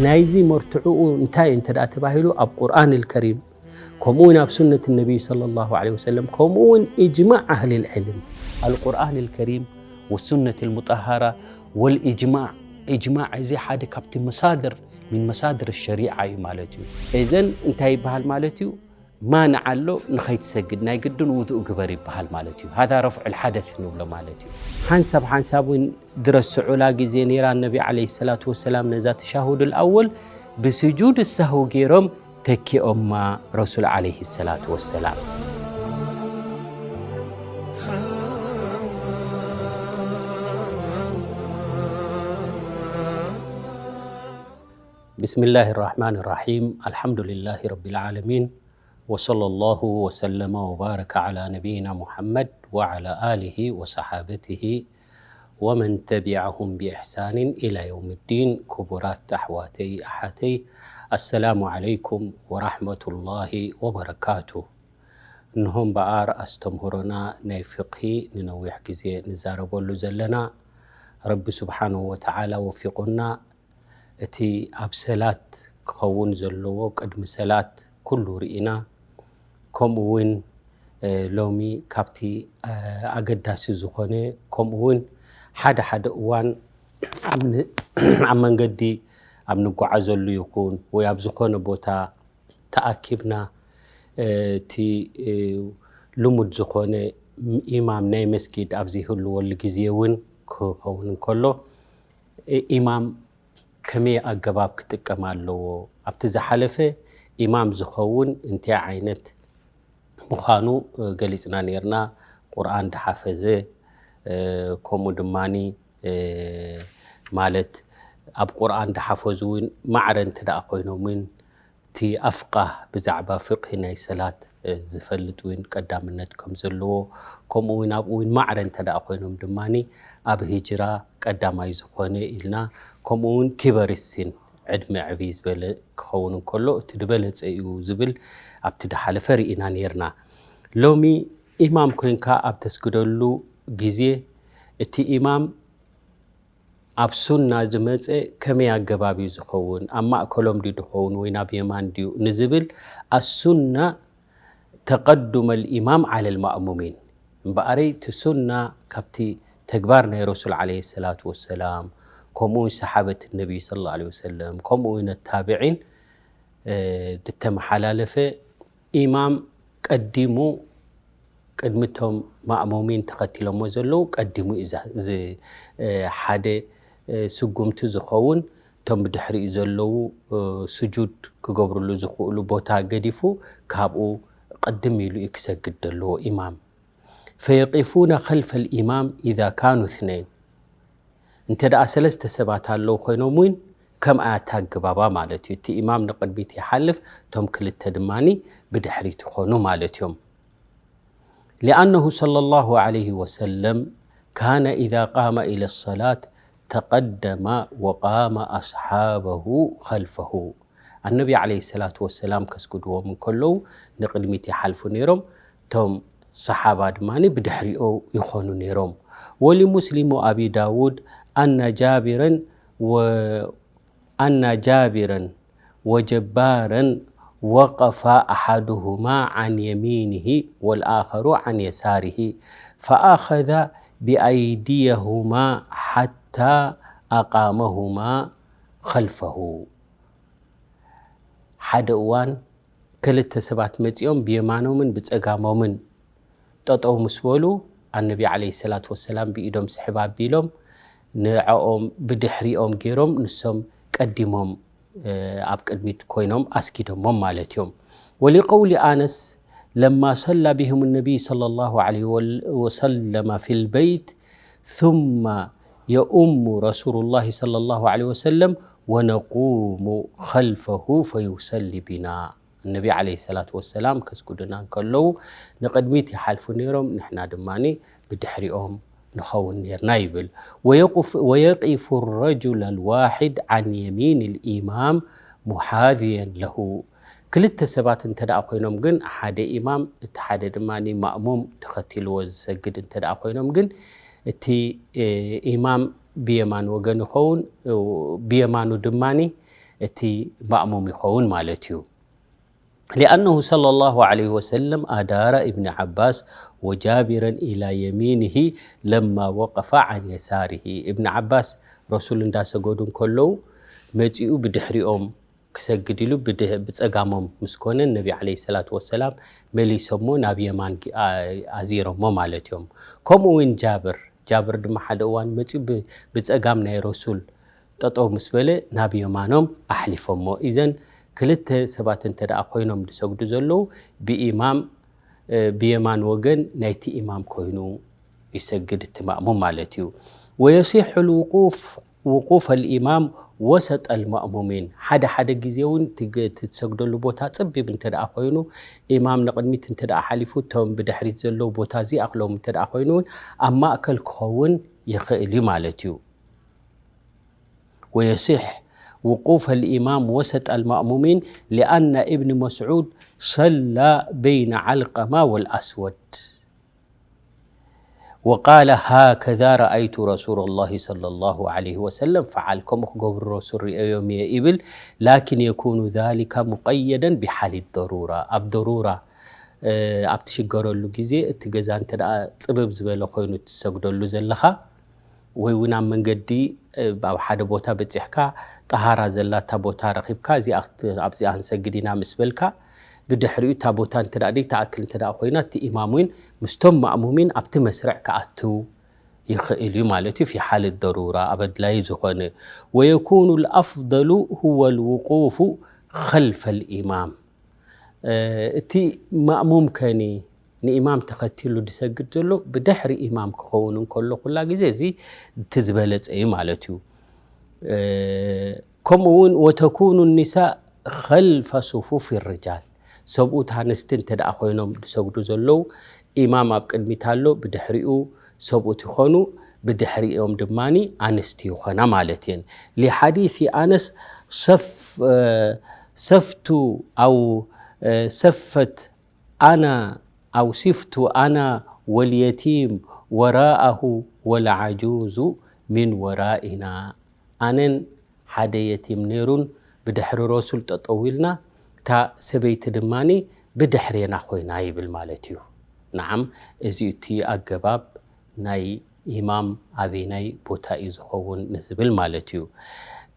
ናይዚ መርትዕኡ እንታይ እንተ ደኣ ተባሂሉ፣ ኣብ ቁርኣን ኣልከሪም፣ ከምኡ እውን ኣብ ሱነት ነቢይ ሰለላሁ ዐለይሂ ወሰለም፣ ከምኡ እውን ኢጅማዕ ኣህሊል ዕልም። ኣልቁርኣን ኣልከሪም ወሱነት ኣልሙጠሃራ ወልኢጅማዕ። ኢጅማዕ እዚ ሓደ ካብቲ መሳድር፣ ሚን መሳድር ሸሪዓ እዩ ማለት እዩ። እዘን እንታይ ይበሃል ማለት እዩ? ማንዓ ኣሎ፣ ንኸይትሰግድ ናይ ግድን ውዱእ ግበር ይበሃል ማለት እዩ። ሃዛ ረፍዑል ሓደስ ንብሎ ማለት እዩ። ሓንሳብ ሓንሳብ እውን ድረስዑላ ግዜ ነይራ፣ ነቢ ዓለይሂ ሰላቱ ወሰላም ነዛ ተሻሁዱል ኣወል ብስጁድ ሳህው ገይሮም ተኪኦማ ረሱል ዓለይሂ ሰላቱ ወሰላም። بسم الله الرحمن الرحيم. الحمد لله رب العالمين. وصلى الله وسلم وبارك على نبينا محمد وعلى آله وصحابته ومن تبعهم بإحسان إلى يوم الدين. ክቡራት ኣሕዋተይ ኣሓተይ፣ السلام عليكم ورحمة الله وبركاته። እንሆ እምበኣር ኣስተምህሮና ናይ ፍቕሂ ንነዊሕ ግዜ ንዛረበሉ ዘለና፣ ረቢ ስብሓንሁ ወተዓላ ወፊቑና፣ እቲ ኣብ ሰላት ክኸውን ዘለዎ ቅድሚ ሰላት ኩሉ ርኢና። ከምኡ እውን፣ እ፣ ሎሚ ካብቲ፣ እ፣ ኣገዳሲ ዝኾነ፣ ከምኡ እውን ሓደ ሓደ እዋን ኣብ ን-፣ ኣብ መንገዲ ኣብ ንጓዓዘሉ ይኹን ወይ ኣብ ዝኾነ ቦታ ተኣኪብና፣ እ፣ እቲ፣ እ፣ ልሙድ ዝኾነ ኢማም ናይ መስጊድ ኣብ ዘይህልወሉ ግዜ እውን ክኸውን እንከሎ፣ እ፣ ኢማም ከመይ ኣገባብ ክጥቀም ኣለዎ? ኣብቲ ዝሓለፈ ኢማም ዝኸውን እንታይ ዓይነት ምዃኑ፣ እ፣ ገሊጽና ነይርና። ቁርኣን ድሓፈዘ፣ እ፣ ከምኡ ድማኒ፣ እ፣ ማለት ኣብ ቁርኣን ድሓፈዙ እውን ማዕረ እንተ ደኣ ኮይኖም እውን እቲ ኣፍቃህ ብዛዕባ ፍቕሂ ናይ ሰላት፣ እ፣ ዝፈልጥ እውን ቀዳምነት ከም ዘለዎ፣ ከምኡ እውን ኣብኡ እውን ማዕረ እንተ ደኣ ኮይኖም ድማኒ ኣብ ሂጅራ ቀዳማይ ዝኾነ ኢልና፣ ከምኡ እውን ኪበሪ ሲን ዕድመ ዕብይ ዝበለ ክኸውን እንከሎ እቲ ዝበለጸ እዩ ዝብል ኣብቲ ድሓለፈ ርኢና ነይርና። ሎሚ ኢማም ኮይንካ ኣብ ተስግደሉ ግዜ እቲ ኢማም ኣብ ሱና ዝመጸ ከመይ ኣገባብ እዩ ዝኸውን? ኣብ ማእከሎም ድዩ ዝኸውን ወይ ናብ የማን ድዩ ንዝብል፣ ኣሱና ተቐዱመ ልኢማም ዓለ ልማእሙሚን። እምበኣረይ እቲ ሱና ካብቲ ተግባር ናይ ረሱል ዓለይሂ ሰላቱ ወሰላም፣ ከምኡ እውን ሰሓበት ነቢይ ሰለላሁ ዐለይሂ ወሰለም፣ ከምኡ እውን ታቢዒን፣ እ፣ ድተመሓላለፈ ኢማም ቀዲሙ ቅድሚ እቶም ማእሙሚን ተኸቲሎሞ ዘለዉ ቀዲሙ እዩ ዛ-፣ ዝ-፣ እ፣ ሓደ፣ እ፣ ስጉምቲ ዝኸውን እቶም ብድሕሪኡ ዘለዉ፣ እ፣ ስጁድ ክገብርሉ ዝኽእሉ ቦታ ገዲፉ ካብኡ ቅድም ኢሉ እዩ ክሰግድ ዘለዎ ኢማም። ፈየቂፉነ ኸልፈ ልኢማም ኢዛ ካኑ እትነይን። እንተ ደኣ ሰለስተ ሰባት ኣለዉ ኮይኖም እውን ከምኣ እታ ኣገባባ ማለት እዩ። እቲ ኢማም ንቕድሚት ይሓልፍ፣ እቶም ክልተ ድማኒ ብድሕሪት ይኾኑ ማለት እዮም። ሊኣነሁ ሰለላሁ ዐለይሂ ወሰለም ካነ ኢዛ ቃመ ኢለ ሰላት ተቐደመ ወቃመ ኣስሓበሁ ኸልፈሁ። ኣነቢ ዓለይሂ ሰላቱ ወሰላም ከስግድዎም እንከለዉ ንቕድሚት ይሓልፉ ነይሮም፣ እቶም ሰሓባ ድማ ብድሕሪኦ ይኾኑ ነይሮም። ወሊሙስሊም ወኣቢ ዳውድ ኣና ጃቢረን ወ-፣ ኣና ጃቢረን ወጀባረን ወቀፋ ኣሓዱሁማ ዓን የሚኒሂ ወልኣኸሩ ዓን የሳሪሂ ፈኣኸዛ ብኣይድየሁማ ሓታ ኣቃመሁማ ኸልፈሁ። ሓደ እዋን ክልተ ሰባት መጺኦም ብየማኖምን ብጸጋሞምን ጠጠው ምስ በሉ፣ ኣነቢ ዓለይሂ ሰላቱ ወሰላም ብኢዶም ስሕብ ኣቢሎም ንዕኦም ብድሕሪኦም ገይሮም፣ ንሶም ቀዲሞም፣ እ፣ ኣብ ቅድሚት ኮይኖም ኣስጊዶሞም ማለት እዮም። ወሊቀውሊ ኣነስ ለማ ሰላ ቢህም ነቢይ ሰለላሁ ዐለይሂ ወል-፣ ወሰለመ ፊል በይት ثم የኡሙ ረሱሉላሂ ሰለላሁ ዐለይሂ ወሰለም ወነቁሙ ኸልፈሁ ፈዩሰሊ ቢና። ነቢ ዓለይሂ ሰላቱ ወሰላም ከስጉዱና እንከለዉ ንቕድሚት ይሓልፉ ነይሮም፣ ንሕና ድማ ብድሕሪኦም ንኸውን ነይርና ይብል። ወየቁፍ-፣ ወየቂፉ ረጁል ኣልዋሒድ ዓን የሚን ልኢማም ሙሓዝየን ለሁ። ክልተ ሰባት እንተ ደኣ ኮይኖም ግን፣ ሓደ ኢማም፣ እቲ ሓደ ድማ ማእሙም ተኸቲልዎ ዝሰግድ እንተ ደኣ ኮይኖም ግን፣ እቲ፣ እ፣ ኢማም ብየማን ወገን ይኸውን፣ ብየማኑ ድማ እቲ ማእሙም ይኸውን ማለት እዩ። لأنه صلى الله عليه وسلم أدار ابن عباس وجابرا إلى يمينه لما وقفا عن يساره. እብን ዓባስ ረሱል እንዳሰገዱ እንከለዉ መፂኡ ብድሕሪኦም ክሰግድ ኢሉ ብድህ- ብፀጋሞም ምስ ኮነ ነቢ ዓለይሂ ሰላቱ ወሰላም መሊሶሞ ናብ የማን ጊ- ኣ- ኣዚሮሞ ማለት እዮም። ከምኡ እውን ጃብር ጃብር ድማ ሓደ እዋን መፂኡ ብ- ብፀጋም ናይ ረሱል ጠጠው ምስ በለ ናብ የማኖም ኣሕሊፎሞ። ኢዘን ክልተ ሰባት እንተ ደኣ ኮይኖም ዝሰግዱ ዘለዉ ብኢማም ብየማን ወገን ናይቲ ኢማም ኮይኑ ይሰግድ እቲ ማእሙም ማለት እዩ። ويصح الوقوف وقوف الإمام وسط المأمومين። ሓደ ሓደ ግዜ እውን ትሰግደሉ ቦታ ፅቢብ እንተ ደኣ ኮይኑ ኢማም ንቕድሚት እንተ ደኣ ሓሊፉ እቶም ብድሕሪት ዘለዉ ቦታ እዚኣኽሎም እንተ ደኣ ኮይኑ እውን ኣብ ማእከል ክኸውን ይኽእል እዩ ማለት እዩ። ويصح وقوف الإمام وسط المأمومين لأن ابن مسعود صلى بين علقمة والأسود وقال هكذا رأيت رسول الله صلى الله عليه وسلم فعل። ከምኡ ክገብሩ ረሱል ርእዮም እየ ይብል። لكن يكون ذلك مقيدا بحال الضرورة። ኣብ ضرورة ኣብ ትሽገረሉ ግዜ እቲ ገዛ እንተ ደኣ ፅብብ ዝበለ ኮይኑ ትሰግደሉ ዘለኻ ወይ እውን ኣብ መንገዲ ኣብ ሓደ ቦታ በፂሕካ ጠሃራ ዘላታ ቦታ ረኺብካ ኣብዚኣ ክንሰግድ ኢና ምስ በልካ ብድሕሪኡ እታ ቦታ እንተ ደኣ ደይተኣክል እንተ ደኣ ኮይና እቲ ኢማም እውን ምስቶም ማእሙሚን ኣብቲ መስርዕ ክኣትው ይኽእል እዩ ማለት እዩ። في حال الضرورة ኣብ ኣድላይ ዝኾነ ويكون الأفضل هو الوقوف خلف الإمام እቲ ማእሙም ከኒ ንኢማም ተኸቲሉ ዝሰግድ ዘሎ ብድሕሪ ኢማም ክኸውን እንከሎ ኩላ ግዜ እዚ እቲ ዝበለፀ እዩ ማለት እዩ። ከምኡ እውን وتكون النساء خلف صفوف الرجال ሰብኡት ኣንስቲ እንተ ደኣ ኮይኖም ዝሰግዱ ዘለዉ ኢማም ኣብ ቅድሚት ኣሎ ብድሕሪኡ ሰብኡት ይኾኑ ብድሕሪኦም ድማ ኣንስቲ ይኾና ማለት እየን لحديث أنس صف صفت أو صفت أنا أو صفت أنا واليتيم وراءه والعجوز من ورائنا ኣነን ሓደ የቲም ነይሩን ብድሕሪ ረሱል ጠጠው ኢልና እታ ሰበይቲ ድማ ብድሕሬና ኮይና ይብል ማለት እዩ። نعم እዚ እቲ ኣገባብ ናይ ኢማም ኣበይናይ ቦታ እዩ ዝኸውን ንዝብል ማለት እዩ።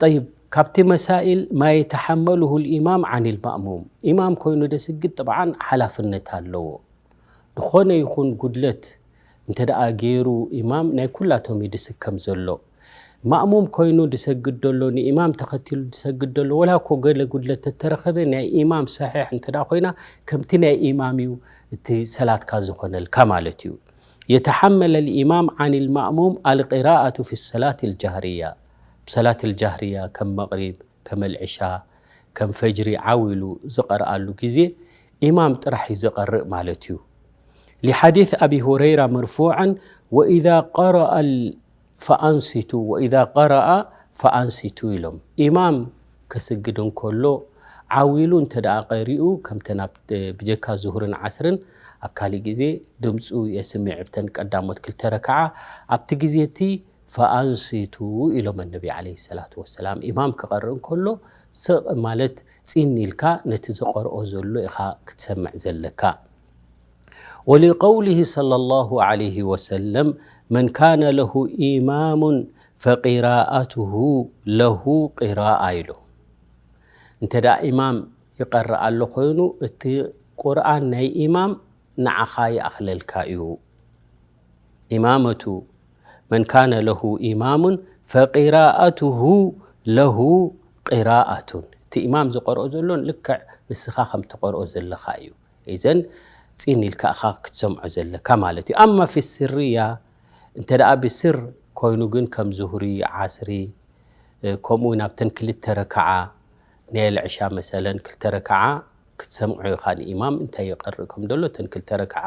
طيب ካብቲ መሳኢል ما يتحمله الإمام عن المأموم ኢማም ኮይኑ ደስግድ ጥብዓን ሓላፍነት ኣለዎ። ዝኾነ ይኹን ጉድለት እንተ ደኣ ገይሩ ኢማም ናይ ኩላቶም እዩ ድስከም ዘሎ። ማእሙም ኮይኑ ድሰግድ ደሎ ንኢማም ተኸቲሉ ድሰግድ ደሎ ወላ እኮ ገለ ጉድለት ተተረኸበ ናይ ኢማም ሰሒሕ እንተ ደኣ ኮይና ከምቲ ናይ ኢማም እዩ እቲ ሰላትካ ዝኾነልካ ማለት እዩ። يتحمل الإمام عن المأموم القراءة في الصلاة الجهرية ብሰላት الجهرية ከም መቕሪብ ከም ኣልዕሻ ከም ፈጅሪ ዓው ኢሉ ዝቐርኣሉ ግዜ ኢማም ጥራሕ እዩ ዝቐርእ ማለት እዩ። لحديث أبي هريرة مرفوعا وإذا قرأ فأنصتوا وإذا قرأ فأنصتوا ኢሎም ኢማም ከስግድ እንከሎ ዓው ኢሉ እንተ ደኣ ቀሪኡ ከምተን ኣብ ብጀካ ዙሁርን ዓስርን ኣብ ካሊእ ግዜ ድምፁ የስምዕ ብተን ቀዳሞት ክልተ ረክዓ ኣብቲ ግዜ እቲ ፈኣንሲቱ ኢሎም ኣነቢ ዓለይሂ ሰላቱ ወሰላም። ኢማም ክቐርእ እንከሎ ስቕ ማለት ፂን ኢልካ ነቲ ዝቐርኦ ዘሎ ኢኻ ክትሰምዕ ዘለካ። ولقوله صلى الله عليه وسلم من كان له إمام فقراءته له قراءة ኢሉ። እንተ ደኣ ኢማም ይቐርእ ኣሎ ኮይኑ እቲ ቁርኣን ናይ ኢማም ንዓኻ ይኣኽለልካ እዩ። إمامة من كان له إمام فقراءته له قراءة እቲ ኢማም ዝቐርኦ ዘሎ ልክዕ ንስኻ ከም ትቐርኦ ዘለኻ እዩ። ኢዘን ፂን ኢልካ ኢኻ ክትሰምዖ ዘለካ ማለት እዩ። أما في السرية እንተ ደኣ ብስር ኮይኑ ግን ከም ዙህሪ፣ ዓስሪ ከምኡ እውን ኣብተን ክልተ ረክዓ ናይ ኣልዕሻ መሰለን ክልተ ረክዓ ክትሰምዖ ኢኻ ንኢማም እንታይ ይቐርእ ከም ዘሎ እተን ክልተ ረክዓ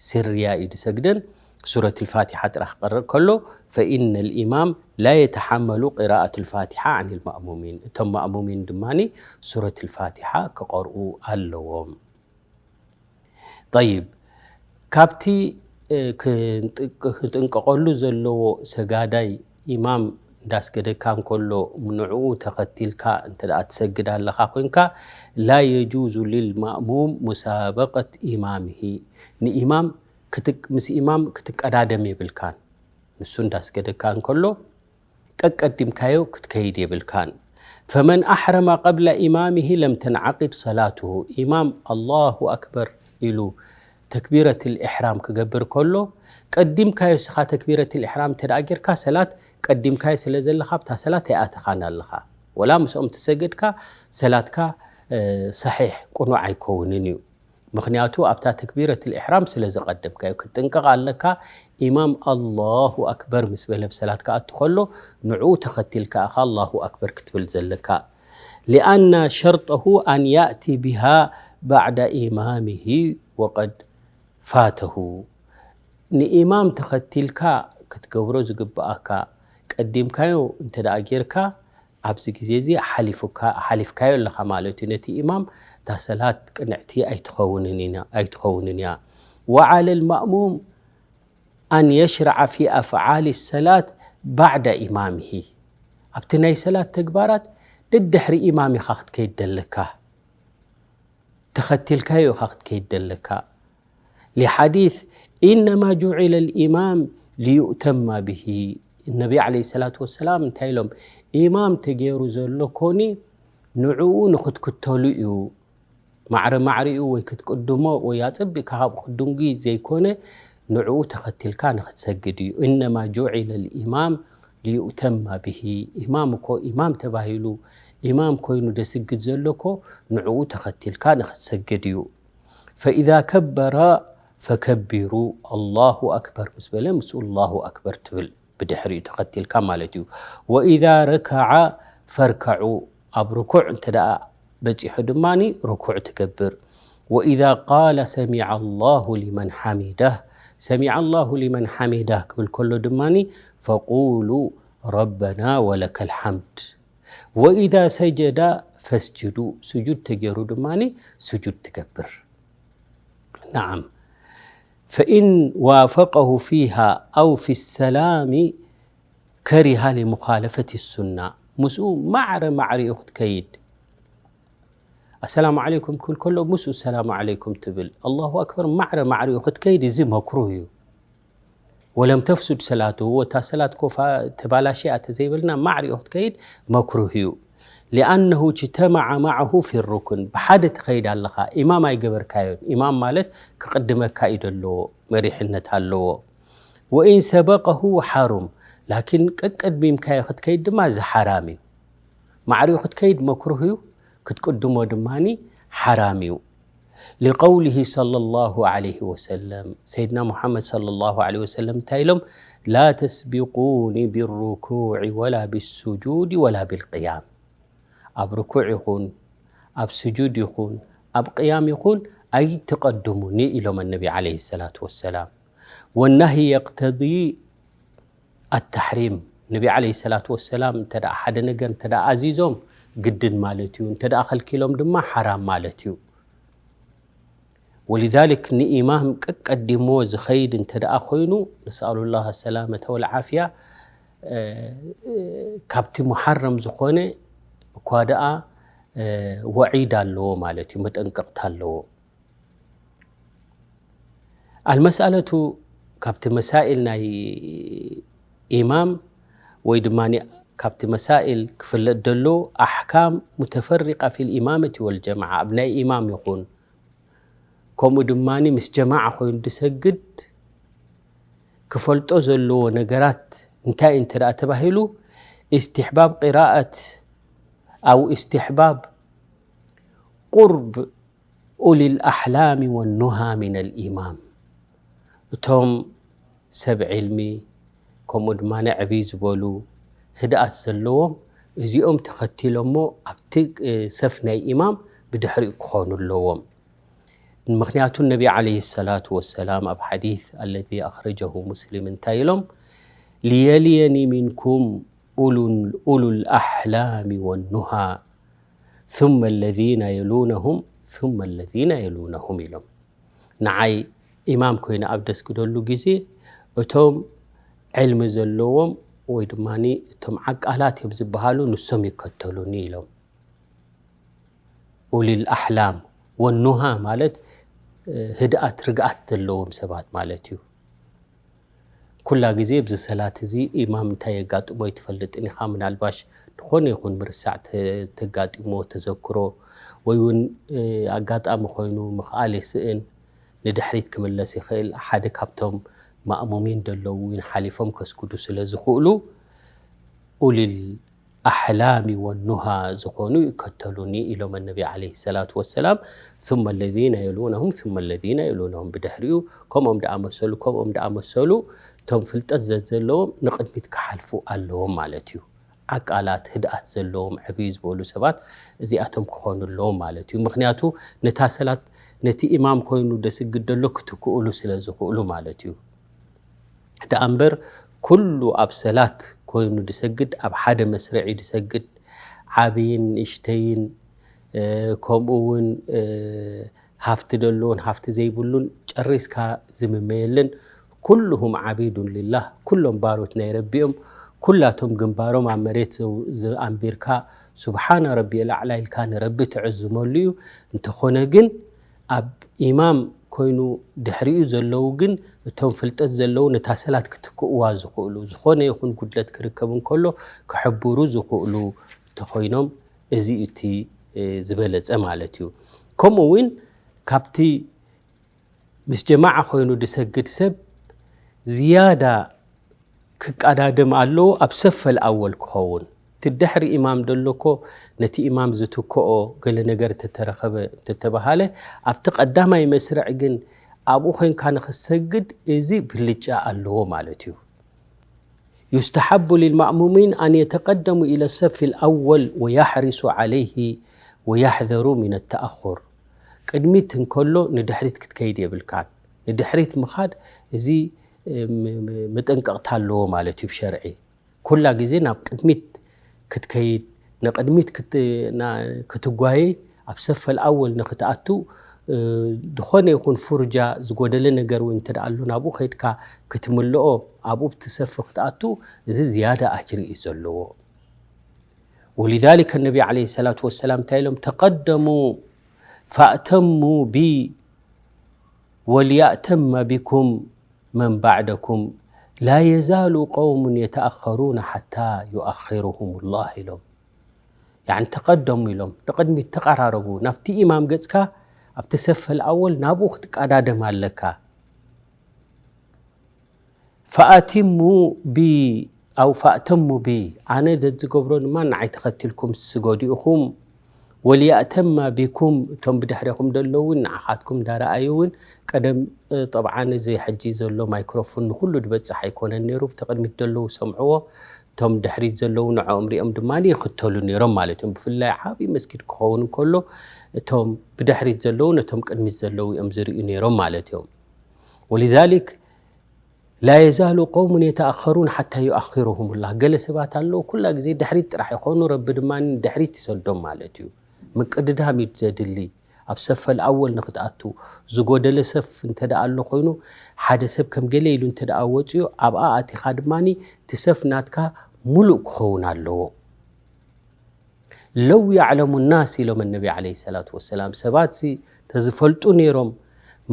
ስርያ እዩ ዝሰግደን ሱረት الفاتحة ጥራሕ ክቐርእ ከሎ فإن الإمام لا يتحمل قراءة الفاتحة عن المأمومين እቶም ማእሙሚን ድማ ሱረት الفاتحة ክቐርኡ ኣለዎም። طيب ካብቲ ክንጥንቀቐሉ ዘለዎ ሰጋዳይ ኢማም እንዳስገደካ እንከሎ ንዕኡ ተኸቲልካ እንተ ደኣ ትሰግድ ኣለኻ ኮይንካ፣ لا يجوز للمأموم مسابقة إمامه። ንኢማም ክትቅ-፣ ምስ ኢማም ክትቀዳደም የብልካን። ንሱ እንዳስገደካ እንከሎ ቀቀዲምካዮ ክትከይድ የብልካን። فمن أحرم قبل إمامه لم تنعقد صلاته። ኢማም ኣላሁ ኣክበር ኢሉ ተክቢረትል ኢሕራም ክገብር ከሎ፣ ቀዲምካዮ እስኻ ተክቢረትል ኢሕራም እንተ ደኣ ጌርካ፣ ሰላት ቀዲምካዮ ስለ ዘለኻ፣ ኣብታ ሰላት ኣይኣተኻን ኣለኻ። ወላ ምስኦም ተሰገድካ፣ ሰላትካ፣ እ፣ ሰሒሕ፣ ቅኑዕ ኣይከውንን እዩ። ምኽንያቱ ኣብታ ተክቢረትል ኢሕራም ስለ ዘቐደምካዮ። ክትጥንቀቕ ኣለካ። ኢማም ኣላሁ ኣክበር ምስ በለ ኣብ ሰላት ክኣቱ ከሎ፣ ንዕኡ ተኸቲልካ ኢኻ ኣላሁ ኣክበር ክትብል ዘለካ። لأن شرطه أن يأتي بها بعد إمامه وقد فاته። ንኢማም ተኸቲልካ ክትገብሮ ዝግብኣካ፣ ቀዲምካዮ እንተ ደኣ ጌርካ፣ ኣብዚ ግዜ እዚ ሓሊፉካ፣ ሓሊፍካዮ ኣለኻ ማለት እዩ። ነቲ ኢማም እታ ሰላት ቅንዕቲ ኣይትኸውንን ኢና-፣ ኣይትኸውንን እያ። وعلى المأموم أن يشرع في أفعال الصلاة بعد إمامه። ኣብቲ ናይ ሰላት ተግባራት ደድሕሪ ኢማም ኢኻ ክትከይድ ደለካ። ተኸቲልካዮ ኢኻ ክትከይድ ደለካ። لحديث إنما جعل الإمام ليؤتم به። ነቢ ዓለይሂ ሰላቱ ወሰላም እንታይ ኢሎም? ኢማም ተገይሩ ዘሎ ኮኒ ንዕኡ ንኽትክተሉ እዩ። ማዕረ ማዕሪኡ ወይ ክትቅድሞ ወይ ኣጸቢቕካ ካብኡ ክትድንጉይ ዘይኮነ፣ ንዕኡ ተኸቲልካ ንኽትሰግድ እዩ። إنما جعل الإمام ليؤتم به። ኢማም እኮ ኢማም ተባሂሉ፣ ኢማም ኮይኑ ደስግድ ዘሎ እኮ ንዕኡ ተኸቲልካ ንኽትሰግድ እዩ። فإذا كبر فكبروا، ኣላሁ ኣክበር ምስ በለ ምስኡ ኣላሁ ኣክበር ትብል። ብድሕሪኡ ተኸቲልካ ማለት እዩ። وإذا ركع فاركعوا، ኣብ ርኩዕ እንተ ደኣ በጺሑ ድማኒ ርኩዕ ትገብር። وإذا قال سمع الله لمن حمده، سمع الله لمن حمده ክብል ከሎ ድማኒ فقولوا ربنا ولك الحمد. وإذا سجد فاسجدوا، ስጁድ ተገይሩ ድማኒ ስጁድ ትገብር። نعم. فإن وافقه فيها أو في السلام كره لمخالفة السنة. ምስኡ ማዕረ ማዕሪኡ ክትከይድ። ኣሰላሙ ዓለይኩም ክብል ከሎ ምስኡ ሰላሙ ዓለይኩም ትብል። ኣላሁ ኣክበር ማዕረ ማዕሪኡ ክትከይድ፣ እዚ መክሩህ እዩ። ولم تفسد صلاته፣ እታ ሰላት ኮፋ ተባላሽያ ተዘይበልና ማዕሪኡ ክትከይድ መክሩህ እዩ። لأنه اجتمع معه في الركن، ብሓደ ትኸይድ ኣለኻ፣ ኢማም ኣይገበርካዮን። ኢማም ማለት ክቕድመካ እዩ ዘለዎ፣ መሪሕነት ኣለዎ። وإن سبقه حرم، ላኪን ቀቀድሚምካዮ ክትከይድ ድማ እዚ ሓራም እዩ። ማዕሪኡ ክትከይድ መክሩህ እዩ፣ ክትቅድሞ ድማኒ ሓራም እዩ። لقوله صلى الله عليه وسلم، ሰይድና ሙሓመድ صلى الله عليه وسلم እንታይ ኢሎም? لا تسبقوني بالركوع ولا بالسجود ولا بالقيام። ኣብ ርኩዕ ይኹን፣ ኣብ ስጁድ ይኹን፣ ኣብ ቅያም ይኹን ኣይትቐድሙኒ ኢሎም ነቢ ዓለይሂ ሰላቱ ወሰላም። والنهي يقتضي التحريم። ነቢ ዓለይሂ ሰላቱ ወሰላም እንተ ደኣ ሓደ ነገር እንተ ደኣ ኣዚዞም ግድን ማለት እዩ፣ እንተ ደኣ ከልኪሎም ድማ ሓራም ማለት እዩ። ولذلك ንኢማም ቀቀዲምዎ ዝኸይድ እንተ ደኣ ኮይኑ፣ نسأل الله السلامة والعافية፣ እ፣ ካብቲ ሙሓረም ዝኾነ እኳ ደኣ፣ እ፣ ወዒድ ኣለዎ ማለት እዩ፣ መጠንቀቕታ ኣለዎ። المسألة، ካብቲ መሳኢል ናይ ኢማም ወይ ድማ ካብቲ መሳኢል ክፍለጥ ደሎ ኣሕካም متفرقة في الإمامة والجماعة፣ ኣብ ናይ ኢማም ይኹን ከምኡ ድማ ምስ ጀማዓ ኮይኑ ዝሰግድ ክፈልጦ ዘለዎ ነገራት እንታይ እንተ ደኣ ተባሂሉ፣ استحباب قراءة أو استحباب قرب أولي الأحلام والنهى من الإمام። እቶም ሰብ ዕልሚ ከምኡ ድማ ዕብይ ዝበሉ ህድኣት ዘለዎም እዚኦም ተኸቲሎሞ ኣብቲ፣ እ፣ ሰፍ ናይ ኢማም ብድሕሪኡ ክኾኑ ኣለዎም። ምኽንያቱ ነቢ ዓለይሂ ሰላቱ ወሰላም ኣብ ሓዲስ الذي أخرجه مسلم እንታይ ኢሎም? ليليني منكم أولو، أولو الأحلام والنهى ثم الذين يلونهم ثم الذين يلونهم ኢሎም። ንዓይ ኢማም ኮይነ ኣብ ደስግደሉ ግዜ እቶም ዕልሚ ዘለዎም ወይ ድማ እቶም ዓቃላት እዮም ዝበሃሉ፣ ንሶም ይከተሉኒ ኢሎም። ኡሊል ኣሕላም ወኑሃ ማለት ህድኣት፣ ርግኣት ዘለዎም ሰባት ማለት እዩ። ኩላ ግዜ ኣብዚ ሰላት እዚ ኢማም እንታይ የጋጥሞ ኣይትፈልጥን ኢኻ። ምናልባሽ ዝኾነ ይኹን ምርሳዕ ተጋጢሞ፣ ተዘክሮ፣ ወይ እውን ኣጋጣሚ ኮይኑ ምኽኣል የስእን፣ ንድሕሪት ክምለስ ይኽእል። ሓደ ካብቶም ማእሙሚን ደለዉ እውን ሓሊፎም ከስግዱ ስለ ዝኽእሉ፣ ኡሊል ኣሕላሚ ወኑሃ ዝኾኑ ይከተሉኒ ኢሎም ነቢ ዓለይሂ ሰላቱ ወሰላም። ثم الذين يلونهم ثم الذين يلونهم ብድሕሪኡ ከምኦም ደኣመሰሉ ከምኦም ደኣመሰሉ እቶም ፍልጠት ዘዘለዎም ንቕድሚት ክሓልፉ ኣለዎም ማለት እዩ። ዓቃላት ህድኣት ዘለዎም ዕብይ ዝበሉ ሰባት እዚኣቶም ክኾኑ ኣለዎም ማለት እዩ። ምኽንያቱ ነታ ሰላት ነቲ ኢማም ኮይኑ ደስግድ ደሎ ክትክእሉ ስለ ዝኽእሉ ማለት እዩ። ደኣ እምበር ኩሉ ኣብ ሰላት ኮይኑ ድሰግድ፣ ኣብ ሓደ መስርዕ እዩ ድሰግድ። ዓብይን ንእሽተይን፣ እ፣ ከምኡ እውን፣ እ፣ ሃፍቲ ደለዎን ሃፍቲ ዘይብሉን ጨሪስካ ዝምመየልን፣ ኩሉሁም ዓቢዱን ሊላህ፣ ኩሎም ባሮት ናይ ረቢ እዮም። ኩላቶም ግንባሮም ኣብ መሬት ዘው-፣ ዘ-፣ ኣንቢርካ፣ ሱብሓነ ረቢየል ኣዕላ ኢልካ ንረቢ ትዕዝመሉ እዩ። እንተኾነ ግን ኣብ ኢማም ኮይኑ ድሕሪኡ ዘለዉ ግን እቶም ፍልጠት ዘለዉ ነታ ሰላት ክትክእዋ ዝኽእሉ፣ ዝኾነ ይኹን ጉድለት ክርከብ እንከሎ ክሕብሩ ዝኽእሉ እንተኾይኖም፣ እዚ እዩ እቲ፣ እ፣ ዝበለጸ ማለት እዩ። ከምኡ እውን ካብቲ ምስ ጀማዓ ኮይኑ ድሰግድ ሰብ ዝያዳ ክቀዳደም ኣለዎ ኣብ ሰፈል ኣወል ክኸውን። እቲ ድሕሪ ኢማም ደሎ እኮ ነቲ ኢማም ዝትክኦ ገለ ነገር እንተተረኸበ እንተተባሃለ፣ ኣብቲ ቀዳማይ መስርዕ ግን ኣብኡ ኮይንካ ንኽትሰግድ እዚ ብልጫ ኣለዎ ማለት እዩ። يستحب للمأمومين أن يتقدموا إلى الصف الأول ويحرصوا عليه ويحذروا من التأخر። ቅድሚት እንከሎ ንድሕሪት ክትከይድ የብልካን። ንድሕሪት ምኻድ እዚ፣ እ፣ ም-፣ ም-፣ መጠንቀቕታ ኣለዎ ማለት እዩ ብሸርዒ። ኩላ ግዜ ናብ ቅድሚት ክትከይድ፣ ንቅድሚት ክት-፣ ና-፣ ክትጓየ፣ ኣብ ሰፈል ኣወል ንክትኣቱ፣ እ፣ ዝኾነ ይኹን ፉርጃ ዝጎደለ ነገር እውን እንተ ደኣ ኣሎ ናብኡ ከይድካ ክትምልኦ፣ ኣብኡ ብቲ ሰፍ ክትኣቱ፣ እዚ ዝያዳ ኣጅሪ እዩ ዘለዎ። ولذلك النبي عليه الصلاة والسلام እንታይ ኢሎም? تقدموا فأتموا بي وليأتم بكم من بعدكم لا يزال قوم يتأخرون حتى يؤخرهم الله ኢሎም። ያዕኒ ተቐደሙ ኢሎም፣ ንቕድሚት ተቐራረቡ። ናብቲ ኢማም ገጽካ ኣብቲ ሰፈል ኣወል ናብኡ ክትቀዳደም ኣለካ። ፈኣቲሙ ቢ ኣው ፈእተሙ ቢ፣ ኣነ ዘዝገብሮ ድማ ንዓይ ተኸቲልኩም ስገዱ ኢኹም። ወልየእተማ ቢኩም፣ እቶም ብድሕሬኹም ዘለዉ እውን ንዓኻትኩም እንዳረኣዩ እውን ቀደም፣ እ፣ ጠብዓን እዚ ሕጂ ዘሎ ማይክሮፎን ንኹሉ ዝበጽሕ ኣይኮነን ነይሩ። ብቲ ቅድሚት ዘለዉ ሰምዕዎ፣ እቶም ድሕሪት ዘለዉ ንዕኦም ሪኦም ድማ ይኽተሉ ነይሮም ማለት እዮም። ብፍላይ ዓብዪ መስጊድ ክኸውን እንከሎ እቶም ብድሕሪት ዘለዉ ነቶም ቅድሚት ዘለዉ እዮም ዝርእዩ ነይሮም ማለት እዮም። ወሊዛሊክ ላ የዛሉ ቀውሙን የተኣኸሩን ሓታ ዩኣኽሩሁም ላህ። ገለ ሰባት ኣለዉ፣ ኩላ ግዜ ድሕሪት ጥራሕ ይኾኑ፣ ረቢ ድማ ድሕሪት ይሰዶም ማለት እዩ። ምቅድዳም እዩ ዘድሊ። ኣብ ሰፈል ኣወል ንክትኣቱ፣ ዝጎደለ ሰፍ እንተ ደኣ ኣሎ ኮይኑ፣ ሓደ ሰብ ከም ገለ ኢሉ እንተ ደኣ ወፅዩ፣ ኣብኣ ኣቲኻ ድማ እቲ ሰፍ ናትካ ሙሉእ ክኸውን ኣለዎ። ለው ያዕለሙ ናስ ኢሎም ነቢ ዓለይሂ ሰላቱ ወሰላም፣ ሰባትሲ ተዝፈልጡ ነይሮም፣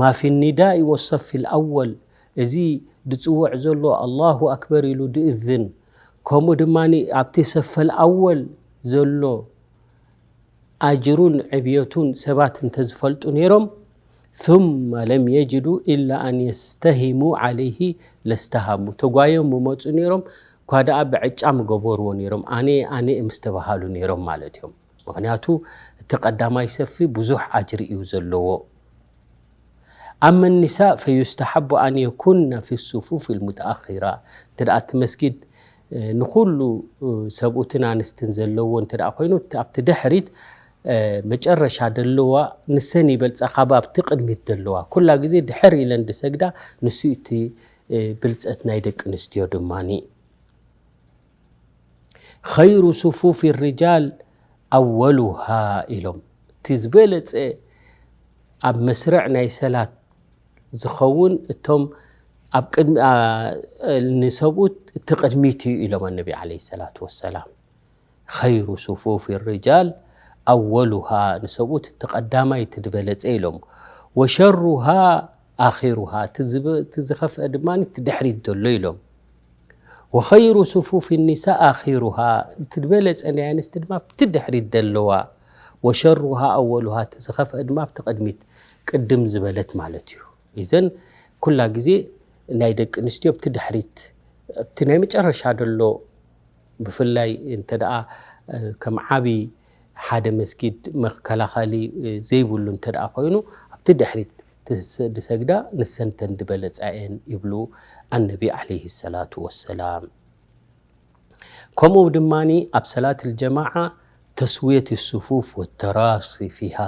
ማ ፊ ኒዳኢ ወሰፊ ልኣወል፣ እዚ ድጽውዕ ዘሎ ኣላሁ ኣክበር ኢሉ ድእዝን፣ ከምኡ ድማ ኣብቲ ሰፈል ኣወል ዘሎ ኣጅሩን ዕብየቱን ሰባት እንተዝፈልጡ ነይሮም፣ ثم لم يجدوا إلا أن يستهموا عليه لاستهموا። ተጓዮም ምመፁ ነይሮም፣ እኳ ደኣ ብዕጫ ምገበርዎ ነይሮም፣ ኣነ ኣነ ምስ ተባሃሉ ነይሮም ማለት እዮም። ምኽንያቱ እቲ ቀዳማይ ሰፊ ብዙሕ ኣጅሪ እዩ ዘለዎ። ኣመ ኒሳእ ፈዩስተሓቡ ኣን የኩና ፊ ሱፉፍ ልሙተኣኺራ። እንተ ደኣ እቲ መስጊድ፣ እ፣ ንኹሉ፣ እ፣ ሰብኡትን ኣንስትን ዘለዎ እንተ ደኣ ኮይኑ፣ ኣብቲ ድሕሪት፣ እ፣ መጨረሻ ደለዋ ንሰን ይበልጻ ካብ ኣብቲ ቅድሚት ደለዋ። ኩላ ግዜ ድሕር ኢለን ድሰግዳ፣ ንሱ እቲ፣ እ፣ ብልጸት ናይ ደቂ ኣንስትዮ ድማኒ። ኸይሩ ሱፉፊ ሪጃል ኣወሉሃ ኢሎም። እቲ ዝበለጸ ኣብ መስርዕ ናይ ሰላት ዝኸውን እቶም ኣብ ቅድሚ ንሰብኡት እቲ ቅድሚት እዩ ኢሎም ኣነቢ ዓለይሂ ሰላቱ ወሰላም። ኸይሩ ሱፉፊ ርጃል ኣወሉሃ፣ ንሰብኡት እቲ ቀዳማይ እቲ ዝበለጸ ኢሎም። ወሸሩሃ ኣኺሩሃ፣ እቲ ዝኸፍአ ድማ እቲ ድሕሪት ዘሎ ኢሎም። ወኸይሩ ሱፉፊ ኒሳ ኣኺሩሃ፣ እቲ ዝበለጸ ናይ ኣንስቲ ድማ ኣብቲ ድሕሪት ዘለዋ። ወሸሩሃ ኣወሉሃ፣ እቲ ዝኸፍአ ድማ ኣብቲ ቅድሚት ቅድም ዝበለት ማለት እዩ። ኢዘን ኩላ ግዜ ናይ ደቂ ኣንስትዮ ኣብቲ ድሕሪት ኣብቲ ናይ መጨረሻ ዘሎ ብፍላይ እንተ ደኣ ከም ዓቢ ሓደ መስጊድ መከላኸሊ ዘይብሉ እንተ ደኣ ኮይኑ ኣብቲ ድሕሪት ዝሰግዳ ንሰንተን ዝበለጻ እየን ይብሉ ኣነቢ ዓለይሂ ሰላቱ ወሰላም። ከምኡ ድማ ኣብ ሰላት ልጀማዓ ተስውየት ሱፉፍ ወተራሲ ፊሃ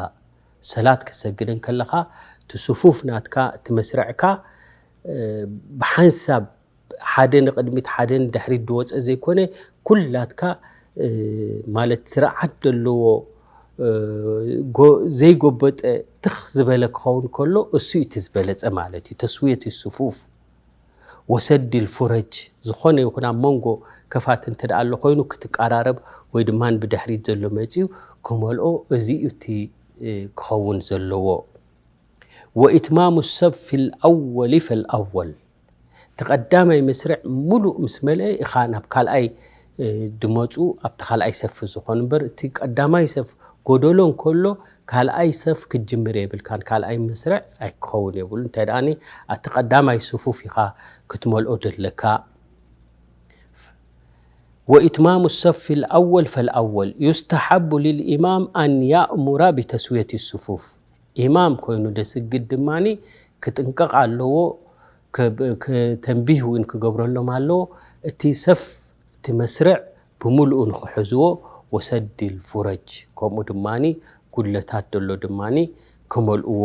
ሰላት ክትሰግድ እንከለኻ እቲ ሱፉፍ ናትካ እቲ መስርዕካ ብሓንሳብ ሓደ ንቕድሚት ሓደ ንድሕሪት ዝወፀ ዘይኮነ ኩላትካ ማለት ስርዓት ዘለዎ ዘይጎበጠ ትኽ ዝበለ ክኸውን ከሎ እሱ እቲ ዝበለፀ ማለት እዩ። ተስውየት ሱፉፍ ወሰዲል ፉረጅ፣ ዝኾነ ይኹን ኣብ መንጎ ከፋት እንተ ደኣ ኣሎ ኮይኑ ክትቀራረብ ወይ ድማ ብድሕሪት ዘሎ መጺኡ ክመልኦ እዚ እዩ እቲ ክኸውን ዘለዎ። ወኢትማሙ ሰፍ ልኣወሊ ፈልኣወል፣ እቲ ቀዳማይ መስርዕ ሙሉእ ምስ መልአ ኢኻ ናብ ካልኣይ ድመፁ ኣብቲ ካልኣይ ሰፍ ዝኾኑ እምበር እቲ ቀዳማይ ሰፍ ጎደሎ እንከሎ ካልኣይ ሰፍ ክትጅምር የብልካን፣ ካልኣይ መስርዕ ኣይክኸውን የብሉ። እንታይ ደኣ ኣቲ ቀዳማይ ስፉፍ ኢኻ ክትመልኦ ደለካ። وإتمام الصف الأول فالأول، يستحب للإمام أن يأمر بتسوية الصفوف. ኢማም ኮይኑ ደስግድ ድማ ክጥንቀቕ ኣለዎ። ተንቢህ እውን ክገብረሎም ኣለዎ። እቲ ሰፍ እቲ መስርዕ ብምሉኡ ንክሕዝዎ ወሰዲል ፉረጅ ከምኡ ድማ ጉድለታት ደሎ ድማ ክመልእዎ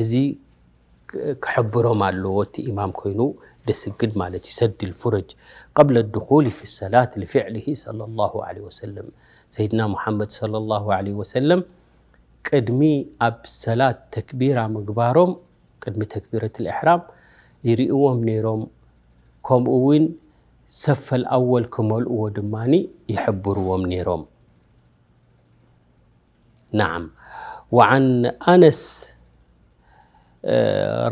እዚ ክሕብሮም ኣለዎ። እቲ ኢማም ኮይኑ ደስግድ ማለት እዩ። ሰዲል ፉረጅ قبل الدخول في الصلاة لفعله صلى الله عليه وسلم። ሰይድና ሙሓመድ صلى الله عليه وسلم ቅድሚ ኣብ ሰላት ተክቢራ ምግባሮም ቅድሚ ተክቢረት ልእሕራም ይርእዎም ነይሮም። ከምኡ እውን ሰፈል ኣወል ክመልእዎ ድማ ይሕብርዎም ነይሮም። نعم. وعن أنس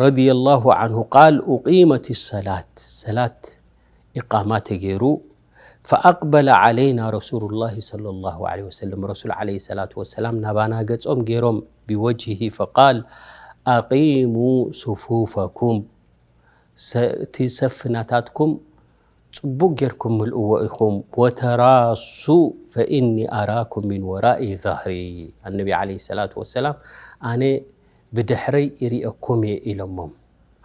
رضي الله عنه قال أقيمت الصلاة، ሰላት ኢቃማ ተገይሩ فأقبل علينا رسول الله صلى الله عليه وسلم، ረሱል عليه الصلاة والسلام ናባና ገጾም ገይሮም ብወጅሂ فقال أقيموا صفوفكم، እቲ ሰፍ ናታትኩም ጽቡቕ ጌርኩም ምልእዎ ኢኹም። وتراصوا فإني أراكم من وراء ظهري، ኣነቢ عليه الصلاة والسلام ኣነ ብድሕረይ ይርእየኩም እየ ኢሎሞም።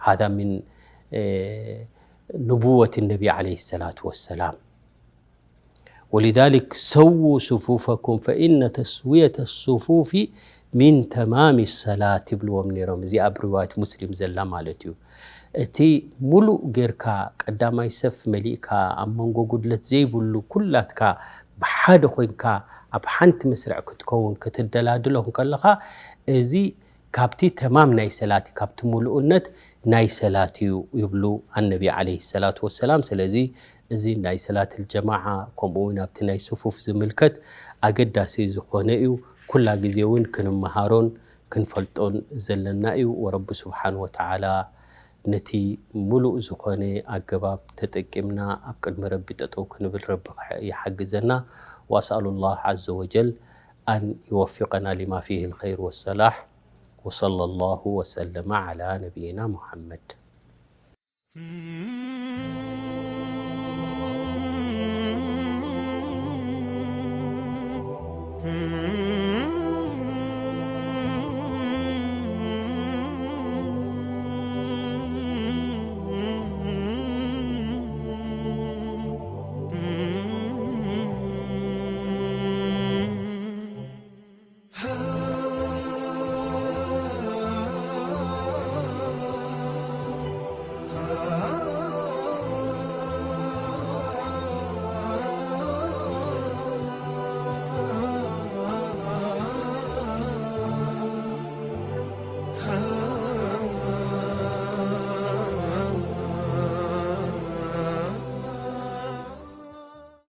هذا من نبوة النبي عليه الصلاة والسلام. ولذلك سووا صفوفكم فإن تسوية الصفوف من تمام الصلاة ይብልዎም ነይሮም። እዚ ኣብ ሪዋየት ሙስሊም ዘላ ማለት እዩ። እቲ ሙሉእ ጌርካ ቀዳማይ ሰፍ መሊእካ ኣብ መንጎ ጉድለት ዘይብሉ ኩላትካ ብሓደ ኮይንካ ኣብ ሓንቲ መስርዕ ክትከውን ክትደላድሎ እንከለኻ እዚ ካብቲ ተማም ናይ ሰላት እዩ፣ ካብቲ ሙሉእነት ናይ ሰላት እዩ ይብሉ ኣነቢ عليه الصلاة والسلام። ስለዚ እዚ ናይ ሰላት ልጀማዓ ከምኡ እውን ኣብቲ ናይ ስፉፍ ዝምልከት ኣገዳሲ ዝኾነ እዩ። ኩላ ግዜ እውን ክንመሃሮን ክንፈልጦን ዘለና እዩ። ወረቢ ስብሓን ወተዓላ ነቲ ሙሉእ ዝኾነ ኣገባብ ተጠቂምና ኣብ ቅድሚ ረቢ ጠጠው ክንብል ረቢ ይሓግዘና። وأسأل الله عز وجل أن يوفقنا لما فيه الخير والصلاح. وصلى الله وسلم على نبينا محمد.